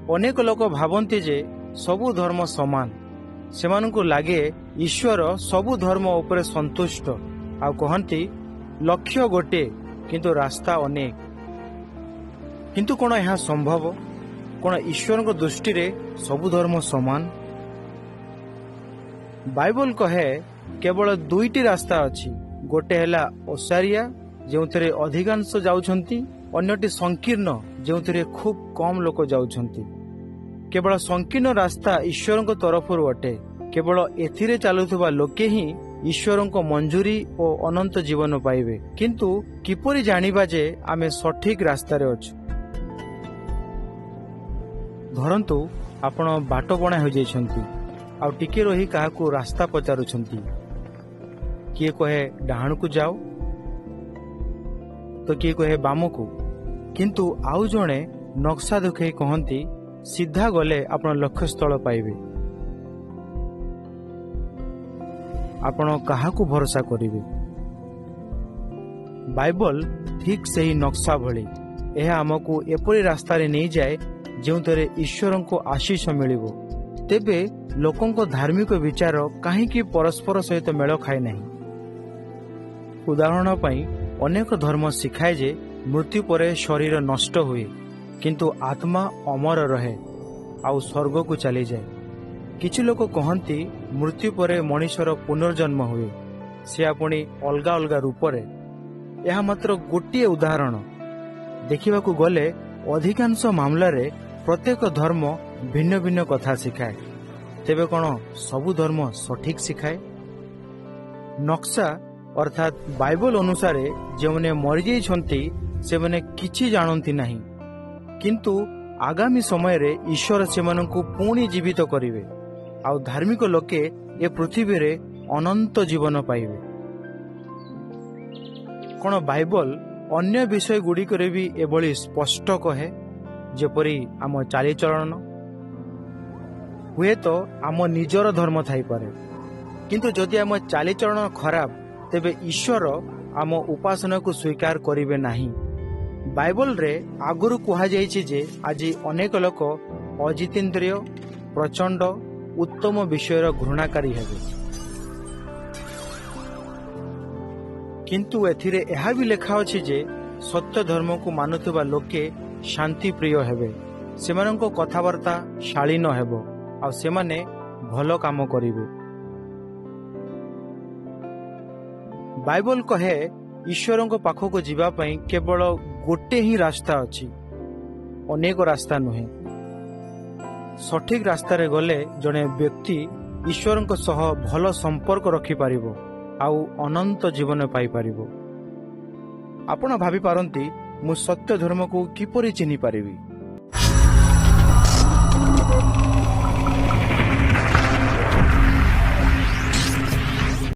ଅନେକ ଲୋକ ଭାବନ୍ତି ଯେ ସବୁ ଧର୍ମ ସମାନ। ସେମାନଙ୍କୁ ଲାଗେ ଈଶ୍ୱର ସବୁ ଧର୍ମ ଉପରେ ସନ୍ତୁଷ୍ଟ, ଆଉ କହନ୍ତି ଲକ୍ଷ୍ୟ ଗୋଟିଏ କିନ୍ତୁ ରାସ୍ତା ଅନେକ। କିନ୍ତୁ କ'ଣ ଏହା ସମ୍ଭବ? କ'ଣ ଈଶ୍ୱରଙ୍କ ଦୃଷ୍ଟିରେ ସବୁ ଧର୍ମ ସମାନ? ବାଇବଲ କହେ କେବଳ ଦୁଇଟି ରାସ୍ତା ଅଛି। ଗୋଟେ ହେଲା ଓସାରିଆ, ଯେଉଁଥିରେ ଅଧିକାଂଶ ଯାଉଛନ୍ତି, ଅନ୍ୟଟି ସଂକୀର୍ଣ୍ଣ, ଯେଉଁଥିରେ ଖୁବ୍ କମ୍ ଲୋକ ଯାଉଛନ୍ତି। କେବଳ ସଂକୀର୍ଣ୍ଣ ରାସ୍ତା ଈଶ୍ୱରଙ୍କ ତରଫରୁ ଅଟେ। କେବଳ ଏଥିରେ ଚାଲୁଥିବା ଲୋକେ ହିଁ ଈଶ୍ୱରଙ୍କ ମଞ୍ଜୁରୀ ଓ ଅନନ୍ତ ଜୀବନ ପାଇବେ। କିନ୍ତୁ କିପରି ଜାଣିବା ଯେ ଆମେ ସଠିକ ରାସ୍ତାରେ ଅଛୁ? ଧରନ୍ତୁ ଆପଣ ବାଟବଣା ହୋଇଯାଇଛନ୍ତି ଆଉ ଟିକେ ରହି କାହାକୁ ରାସ୍ତା ପଚାରୁଛନ୍ତି। କିଏ କହେ ଡାହାଣକୁ ଯାଅ ତ କିଏ କହେ ବାମକୁ। କିନ୍ତୁ ଆଉ ଜଣେ ନକ୍ସା ଦେଖାଇ କହନ୍ତି ସିଧା ଗଲେ ଆପଣ ଲକ୍ଷ୍ୟସ୍ଥଳ ପାଇବେ। ଆପଣ କାହାକୁ ଭରସା କରିବେ? ବାଇବଲ ଠିକ୍ ସେହି ନକ୍ସା ଭଳି। ଏହା ଆମକୁ ଏପରି ରାସ୍ତାରେ ନେଇଯାଏ ଯେଉଁଥିରେ ଈଶ୍ୱରଙ୍କ ଆଶିଷ ମିଳିବ। ତେବେ ଲୋକଙ୍କ ଧାର୍ମିକ ବିଚାର କାହିଁକି ପରସ୍ପର ସହିତ ମେଳ ଖାଏ ନାହିଁ? ଉଦାହରଣ ପାଇଁ ଅନେକ ଧର୍ମ ଶିଖାଏ ଯେ ମୃତ୍ୟୁ ପରେ ଶରୀର ନଷ୍ଟ ହୁଏ, କିନ୍ତୁ ଆତ୍ମା ଅମର ରହେ ଆଉ ସ୍ୱର୍ଗକୁ ଚାଲିଯାଏ। କିଛି ଲୋକ କହନ୍ତି ମୃତ୍ୟୁ ପରେ ମଣିଷର ପୁନର୍ଜନ୍ମ ହୁଏ, ସେ ପୁଣି ଅଲଗା ଅଲଗା ରୂପରେ। ଏହା ମାତ୍ର ଗୋଟିଏ ଉଦାହରଣ। ଦେଖିବାକୁ ଗଲେ ଅଧିକାଂଶ ମାମଲାରେ ପ୍ରତ୍ୟେକ ଧର୍ମ ଭିନ୍ନ ଭିନ୍ନ କଥା ଶିଖାଏ। ତେବେ କ'ଣ ସବୁ ଧର୍ମ ସଠିକ ଶିଖାଏ? ନକ୍ସା ଅର୍ଥାତ୍ ବାଇବଲ ଅନୁସାରେ ଯେଉଁମାନେ ମରିଯାଇଛନ୍ତି ସେମାନେ କିଛି ଜାଣନ୍ତି ନାହିଁ, କିନ୍ତୁ ଆଗାମୀ ସମୟରେ ଈଶ୍ୱର ସେମାନଙ୍କୁ ପୁଣି ଜୀବିତ କରିବେ ଆଉ ଧାର୍ମିକ ଲୋକେ ଏ ପୃଥିବୀରେ ଅନନ୍ତ ଜୀବନ ପାଇବେ। କ'ଣ ବାଇବଲ ଅନ୍ୟ ବିଷୟ ଗୁଡ଼ିକରେ ବି ଏଭଳି ସ୍ପଷ୍ଟ କହେ, ଯେପରି ଆମ ଚାଲିଚଳନ? ହୁଏତ ଆମ ନିଜର ଧର୍ମ ଥାଇପାରେ, କିନ୍ତୁ ଯଦି ଆମ ଚାଲିଚଳନ ଖରାପ ତେବେ ଈଶ୍ୱର ଆମ ଉପାସନାକୁ ସ୍ୱୀକାର କରିବେ ନାହିଁ। ବାଇବଲରେ ଆଗରୁ କୁହାଯାଇଛି ଯେ ଆଜି ଅନେକ ଲୋକ ଅଜିତେନ୍ଦ୍ରିୟ, ପ୍ରଚଣ୍ଡ, ଉତ୍ତମ ବିଷୟର ଘୃଣାକାରୀ ହେବେ। କିନ୍ତୁ ଏଥିରେ ଏହା ବି ଲେଖା ଅଛି ଯେ ସତ୍ୟ ଧର୍ମକୁ ମାନୁଥିବା ଲୋକେ ଶାନ୍ତିପ୍ରିୟ ହେବେ, ସେମାନଙ୍କ କଥାବାର୍ତ୍ତା ଶାଳୀନ ହେବ ଆଉ ସେମାନେ ଭଲ କାମ କରିବେ। ବାଇବଲ କହେ ଈଶ୍ୱରଙ୍କ ପାଖକୁ ଯିବା ପାଇଁ କେବଳ ଗୋଟେ ହିଁ ରାସ୍ତା ଅଛି, ଅନେକ ରାସ୍ତା ନୁହେଁ। ସଠିକ ରାସ୍ତାରେ ଗଲେ ଜଣେ ବ୍ୟକ୍ତି ଈଶ୍ୱରଙ୍କ ସହ ଭଲ ସମ୍ପର୍କ ରଖିପାରିବ ଆଉ ଅନନ୍ତ ଜୀବନ ପାଇପାରିବ। ଆପଣ ଭାବିପାରନ୍ତି ମୁଁ ସତ୍ୟ ଧର୍ମକୁ କିପରି ଚିହ୍ନି ପାରିବି?